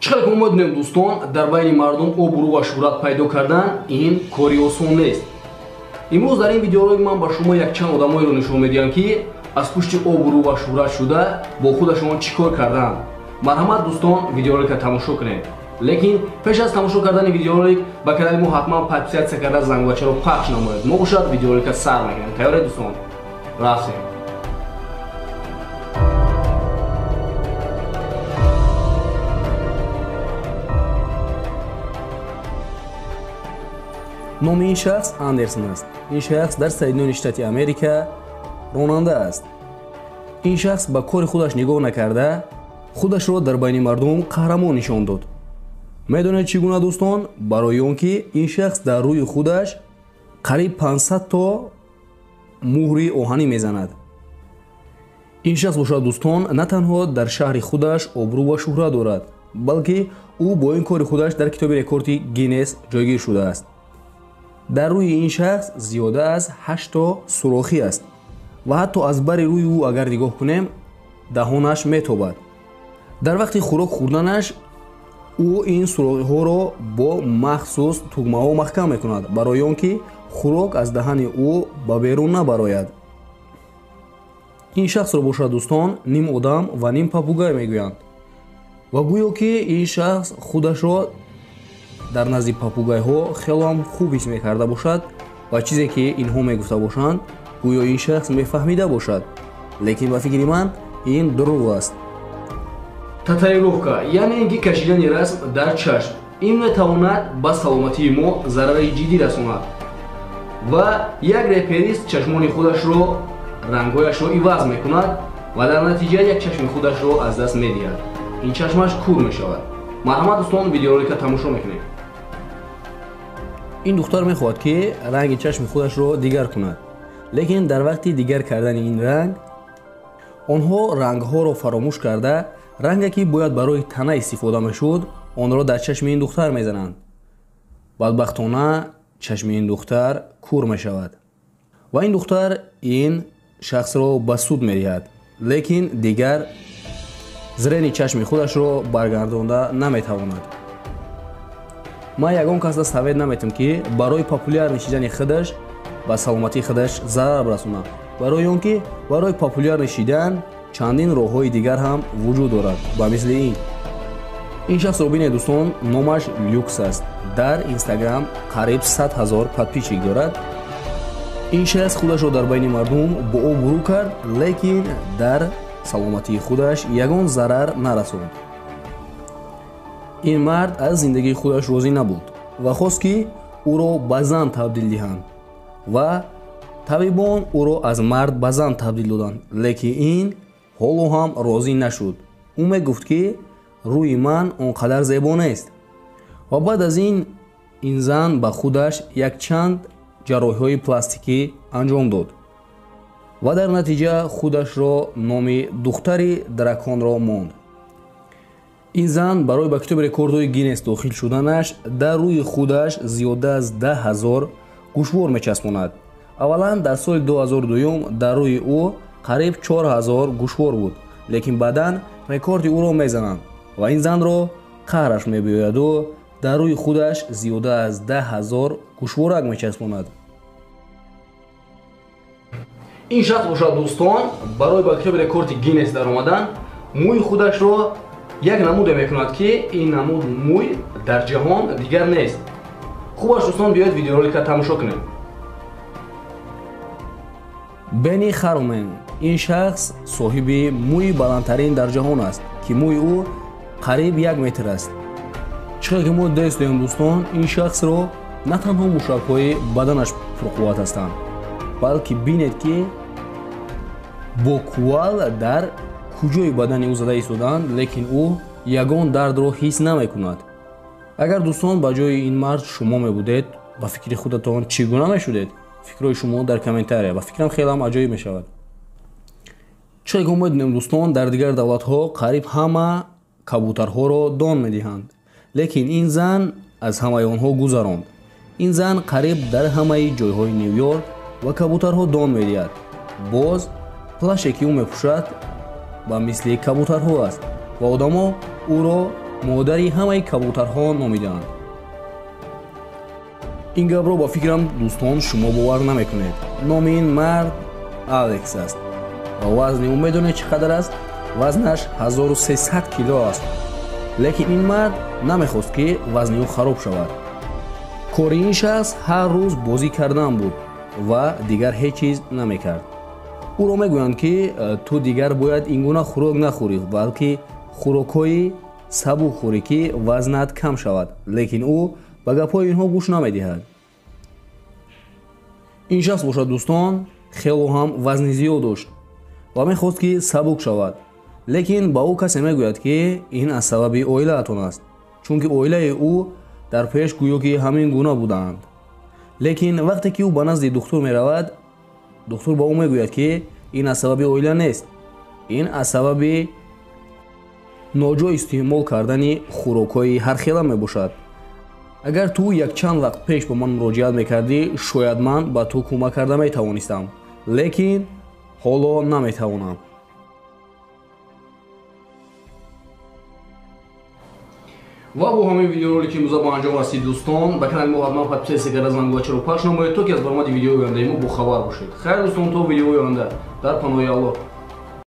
Чӣ хеле ки мо медонем дӯстон, дар байни мардум обрӯ ва шӯҳрат пайдо кардан ин кори осон нест. Имрӯз дар ин видеоролик ман ба шумо якчанд одамоеро нишон медиҳам, ки аз пушти обрӯ ва шӯҳрат шуда бо худашон чӣ кор карданд. Марҳамат дӯстон, видеоролика тамошо кунед. Лекин пеш аз тамошо кардани видеоролик ба канали мо ҳатман подписаться карда зангулачаро пахш намоед. Мо бошад видеоролика сар мекунем. Тайёред дӯстон? Рафтем. Номи ин шахс Андерсон аст. Ин шахс дар Соединённые Штаты Америка ронанда аст. Ин шахс ба кори худаш нигоҳ накарда, худашро дар байни мардум қаҳрамон нишон дод. Медонед чӣ гуна дӯстон? Барои он ки ин шахс дар рӯи худаш қариб 500 то муҳри оҳанӣ мезанад. Ин шахс бошад дӯстон на танҳо дар шаҳри худаш обрӯ ва шӯҳрат дорад, балки ӯ бо ин кори худаш дар китоби рекорди Гиннес ҷойгир шудааст. Дар рӯи ин шахс зиёда аз 8 то сурохӣ аст ва ҳатто аз бари рӯи ӯ агар нигоҳ кунем, даҳонаш метобад. Дар вақти хӯрок хӯрданаш ӯ ин сурохиҳоро бо махсус тугмаҳо маҳкам мекунад, барои он ки хӯрок аз даҳани ӯ ба берун набарояд. Ин шахсро бошад дӯстон ним одам ва ним папугай мегӯянд ва гӯё ки ин шахс худашро дар назди папугайҳо хелоам хуб ҳис мекарда бошад ва чизе ки инҳо мегуфта бошанд гӯё ин шахс мефаҳмида бошад. Лекин ба фикри ман ин дурӯғ аст. Татуировка, яъне ин ки кашидани расм дар чашм, ин метавонад ба саломатии мо зарари ҷиддӣ расонад ва як реперист чашмони худашро рангҳояшро иваз мекунад ва дар натиҷа як чашми худашро аз даст медиҳад. Ин чашмаш кур мешавад. Марҳамат дӯстон, видеоролика тамошо мекунем. Ин духтар мехоҳад ки ранги чашми худашро дигар кунад, лекин дар вақти дигар кардани ин ранг онҳо рангҳоро фаромӯш карда, ранге ки бояд барои тана истифода мешуд, онро дар чашми ин духтар мезананд. Бадбахтона чашми ин духтар кур мешавад ва ин духтар ин шахсро ба суд медиҳад, лекин дигар зрени чашми худашро баргардонда наметавонад. Ман ягон касда совет наметам ки барои популяр нишидани худаш ба саломатии худаш зарар расонад, барои он ки барои популяр нишидан чандин роҳҳои дигар ҳам вуҷуд дорад. Ба мисли ин. Ин шахсро бинед дӯстон, номаш Люкс аст. Дар Инстаграм қариб 100 000 подписчик дорад. Ин шахс худашро дар байни мардум бо обрӯ кард, лекин дар саломатии худаш ягон зарар нарасонд. Ин мард аз зиндагии худаш розӣ набуд ва хост ки ӯро ба зан табдил диҳанд ва табибон ӯро аз мард ба зан табдил доданд, лекин ин ҳоло ҳам розӣ нашуд. Ӯ мегуфт ки рӯи ман он қадар зебо нест. Ва баъд аз ин ин зан ба худаш якчанд ҷарроҳиҳои пластикӣ анҷом дод ва дар натиҷа худашро номи духтари драконро монд. Ин зан барои ба китоби рекордҳои Гиннес дохил шуданаш дар рӯи худаш зиёда аз 10 000 гӯшвор мечаспонад. Аввалан дар соли 2002 дар рӯи ӯ қариб 4000 гӯшвор буд, лекин баъдан рекорди ӯро мезананд ва ин занро қаҳраш мебиёяду дар рӯи худаш зиёда аз 10 000 гӯшворак мечаспонад. Ин шахс бошад дӯстон барои ба китоби рекорди Гиннес даромадан мӯи худашро як намуде мекунад ки ин намуд мӯй дар ҷаҳон дигар нест. Хубаш дӯстон, биёед видеоролика тамошо кунем. Бенни Хармен. Ин шахс соҳиби мӯи баландтарин дар ҷаҳон аст, ки мӯи ӯ қариб 1 метр аст. Чӣ хел ки мо дестем дӯстон, ин шахсро на танҳо мушакҳои баданаш пурқувват ҳастанд, балки бинед ки бо кувал дар куҷои бадани ӯ зада истоданд, лекин ӯ ягон дардро ҳис намекунад. Агар дӯстон ба ҷои ин мард шумо мебудед, ба фикри худатон чӣ гуна мешудед? Фикрҳои шумо дар комментария. Ба фикрам хеле ҳам аҷоиб мешавад. Чӣ ки медонем дӯстон, дар дигар давлатҳо қариб ҳама кабутарҳоро дон медиҳанд, лекин ин зан аз ҳамаи онҳо гузаронд. Ин зан қариб дар ҳамаи ҷойҳои Ню-Йорк ва кабутарҳо дон медиҳад. Боз плаше ки ӯ мепӯшад ба мисли кабутарҳо аст ва одамо ӯро Модари ҳамаи кабутарҳо номидаанд. Ин гапро ба фикрам, дӯстон, шумо бовар намекунед. Номи ин мард Алекс аст ва вазни ӯ медонед чӣ қадар аст? Вазнаш 1300 кило аст. Лекин ин мард намехост, ки вазни ӯ хароб шавад. Кори ин шахс ҳар рӯз бозӣ кардан буд ва дигар ҳеҷ чиз намекард. Ӯро мегӯянд, ки ту дигар бояд ин гуна хӯрок нахӯрӣ, балки хӯрокҳои сабук хӯрӣ, ки вазнат кам шавад. Лекин ӯ ба гапҳои инҳо гӯш намедиҳад. Ин шахс бошад, дӯстон, хело ҳам вазни зиёд дошт ва мехост, ки сабук шавад. Лекин ба ӯ касе мегӯяд, ки ин аз сабаби оилаатон аст, чунки оилаи ӯ дар пеш гӯё ки ҳамин гуна буданд. Лекин вақте ки ӯ ба назди духтур меравад, духтур ба ӯ мегӯяд, ки ин аз сабаби оила нест, ин аз сабаби ноҷо истеъмол кардани хӯрокҳои ҳархела мебошад. Агар ту якчанд вақт пеш ба ман муроҷиат мекардӣ, шояд ман ба ту кӯмак карда метавонистам, лекин ҳоло наметавонам. Ва бо ҳамин видеоролики имрӯза ба анҷом расид, дӯстон. Ба канали мо ҳатман подписаться карда, зангулачаро пахш намоед, то ки аз баромади видеои ояндаи мо бохабар бошед. Хайр, дӯстон, то видеои оянда, дар паноҳи Аллоҳ.